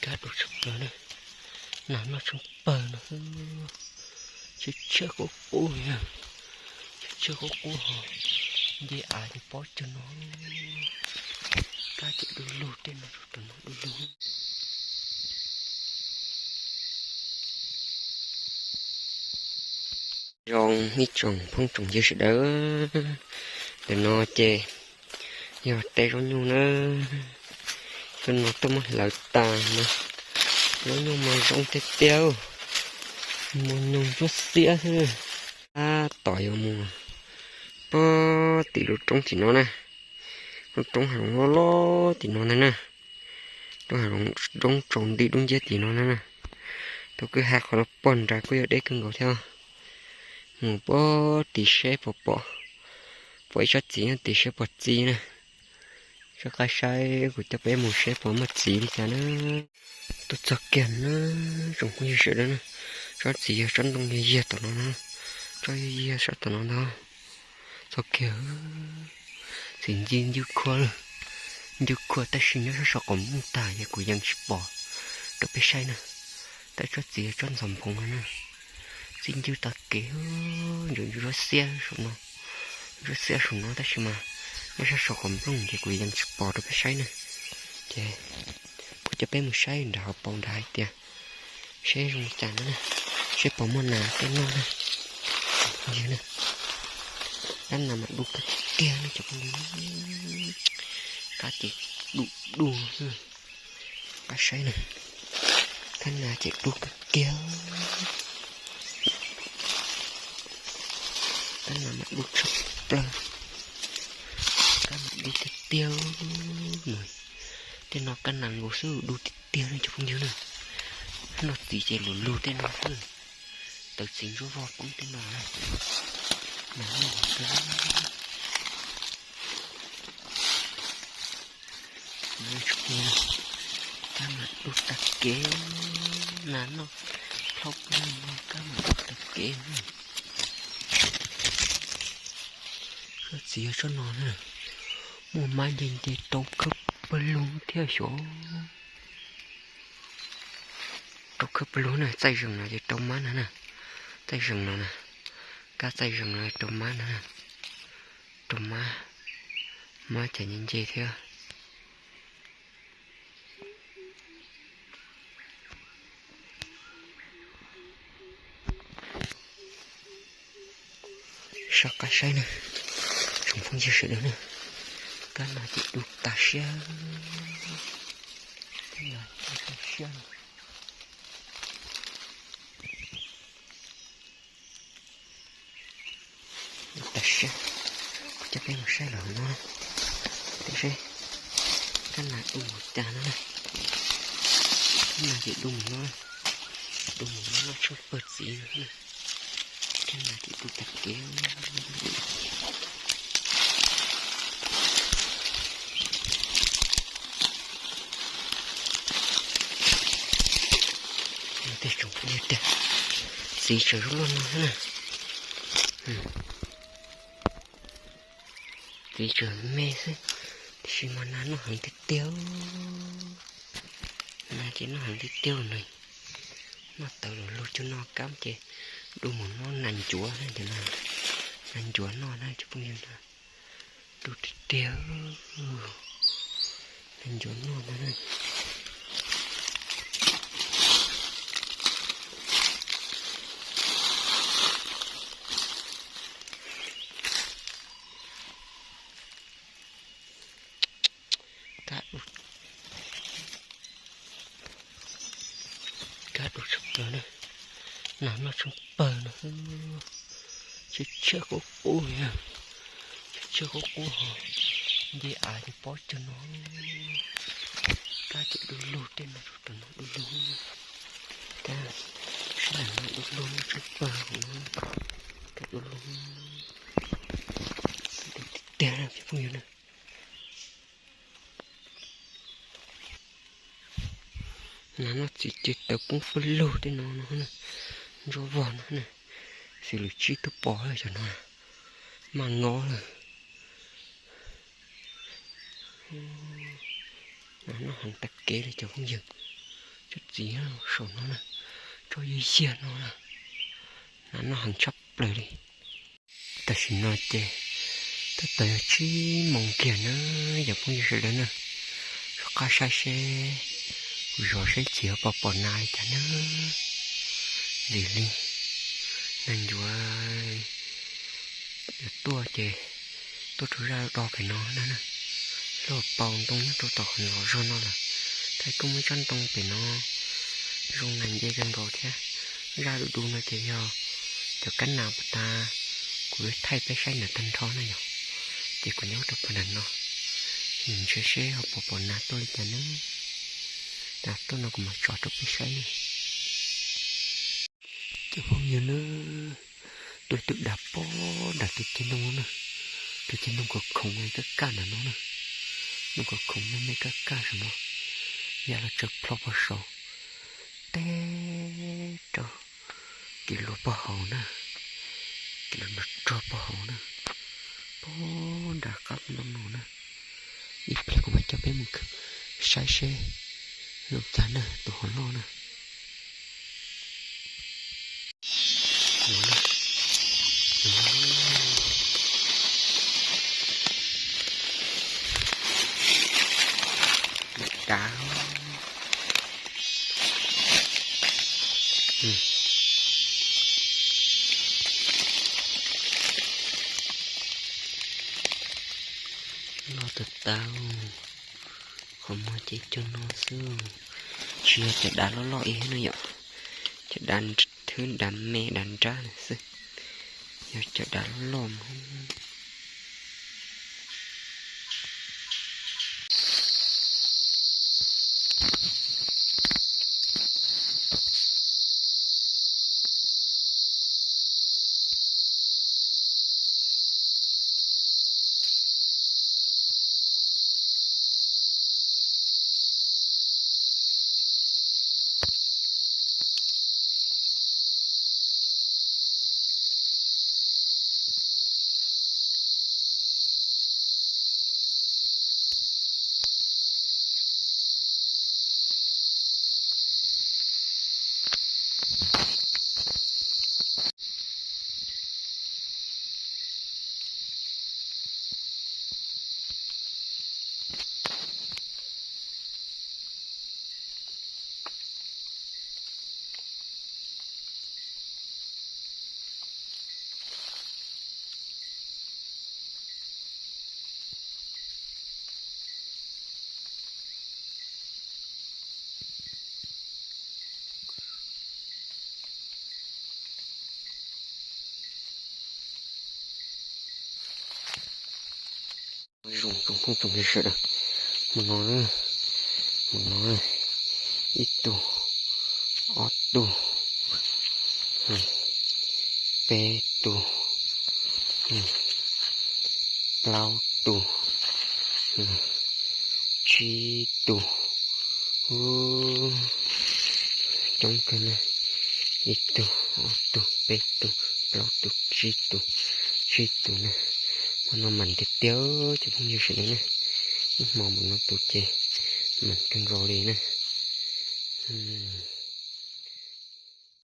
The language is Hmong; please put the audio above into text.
Dub tshaj plaws na, nas noj tsheej pawg no, tshiab tshiab qub qub, tshiab tshiab qub qub ho, nce av ces pob cag no, kab ces du lug tej no, rau no du lug. Zoo ib tsoom phooj tsoom ywg sawv daws, ntawm no ces yog teb zaub nyuj na, cov no tuaj muab hlawv tas no, zaub nyuj mas zoo tiag tiag, mas nyoos ntsuab xiab xwb. Tab tom yuav mus pog tim lub roob tim no na, lub roob hav zoov loj loj tim no ntag na, lub hav zoov roob tsaus nti dub nciab tim no ntag na. Thaum kwj ha qhov no pog nrad kuj yog deb kawg nkaus thiab. Mus pog tim seb puas pom, pom ib tsob txiv nyob tim seb puas txi na. Soj qab saib, kuv coj peb mus seb puas muaj txiv li cas na. Tuaj txog kiag na, tsoom phooj ywg sawv daws na, tsob txiv yog tsob ntoo yog yiag tom no na, tsob yog yiag sab tom no ntag. Txog kiag, txiv ncw ncw khua, ncw khua tab sis nyob sab saum qaum nplooj tag ces kuv yeej tsis pom rau peb saib na. Tab tsob txiv yog tsob ntxhov nphoov no na, txi ncw tag kev, ntsuab xiab saum no, ntsuab xiab saum no tab sis mas nyob sab saum qaum nplooj ces kuv yeej tsis pom rau peb saib na. Ces kuv coj peb mus saib nram hauv paus nrad hais tias seb zoo li cas no na, seb puas muaj nas tej noj na. Yog na, kab nas mas du kawg kiag ne cov phooj ywg, kab ces du du, kab saib na, kab nas ces du kawg kiag. Kab nas mas du tshaj plaws, kab nas du tiag tiag. Tej no kab nas nkaus xwb du tiag tiag ne cov phooj ywg na. Noj txiv ces lug lug tej no xwb, tawv txiv ntsuab vog poob tej no na. Nas noj, kab nas du tag kev, nas noj plhaub plawg, kab nas du tag kev. Tsob txiv yog tsob no na, muaj mab nce nce rau khawb pawg lug thiab xyov. Rau khawb pawg lug na, txaij zees no ces rau mab no na, txaij zees no na, kab txaij zees no rau mab no na, rau mab, mab cas nce nce thiab. Soj qab saib na, tsoom phooj ywg sawv daws na, kab nas ces du tas siab, kab nas du tas siab. Kuv coj peb mus saib los no, peb saib kab nas du mus cas no na. Kab nas ces du mus no, du mus no noj tsheej pawg txiv no. Kab nas ces du tag kev. Tej tsoom phooj ywg tiag, txiv tseem zoo luaj no xwb na. Txiv tseem me xwb, tiam sis mas nas noj heev tiag tiag. Nas ces noj heev tiag tiag na. Noj tawv lug lug cuag no, kab ces du mus no nas ncuav na, nas ncuav noj na cov phooj ywg na. Du tiag tiag, nas ncuav noj na. Kab du tshaj plaws na, nas noj tsheej pawg no, tshiab tshiab qub qub, tshiab tshiab qub qub ho, nce av ces pob cag no. Kab ces du lug tej no, rau no du lug, kab sab no du lug noj tsheej pawg no, kab du lug, du tiag tiag cov phooj ywg na. Nas noj txiv ces tawv poob pawg lug tej no no, ntsuab vog no na, xws lwm tsib tug pos lawm cov no, maj ngob lawm. Nas noj heev tag kev li cov phooj ywg. Tsob txiv saum no na, tsob yog yag no na, nas noj heev tshaj plaws li. Tam sim no ces twb tau yog tsib moos kiag na, cov phooj ywg sawv daws na. Rov qab saib seb, kuv zov seb txiv ho puas pom nas li cas na. Ntxim li neeg yuav tuaj ces tuaj rau zaj do pem no na. Luag pauv ntoo nyob rau tom qhov zos zog no lawm, thaum kuj muaj tsob ntoo pem no zoo nas nce kawg nkaus thiab. Zaj du du no ces yog cov kab nas pas tas, kuv thaij peb saib ntawm tag nrho na yom. Ces kuv nyob rau pem ntawm no, ntshe seb ho puas pom nas tuaj li cas na. Nas tuaj no kuv mam tso rau peb saib na. Cov phooj ywg na, tuaj ib tug dav pob nram tus ceg ntoo no na. Tus ceg ntoo khoom khoom kaj kaj ntawm no na. Ntoo khoom khoom me me kaj kaj saum no, ya los tsaws plho pog saud, teb rau kev luag pog hauv na, kev luag nrog rog pog hauv na, pob nram qab ntoo no na. Ib pliag kuv mam coj peb mus saib seb zoo cas na, tus hov loj na. Dav. Loj tag tag, qhov muag ces cog no xwb. Tsis yog cov dav loj loj ib yam no yom, cov dav thwb dav me dav nrab xwb, yog cov dav loj loj mas. Zoo tsoom phooj tsoom ywg sawv daws, mus no, mus no, ib tug, ob tug, peb tug, plaub tug, tsib tug, coob kawg na. Ib tug, ob tug, peb tug, plaub tug, tsib tug, tsib tug na. Hmo no mas tiag tiag cov phooj ywg sawv daws na, ib hmo mus no tus ces mas kawg nkaus li na.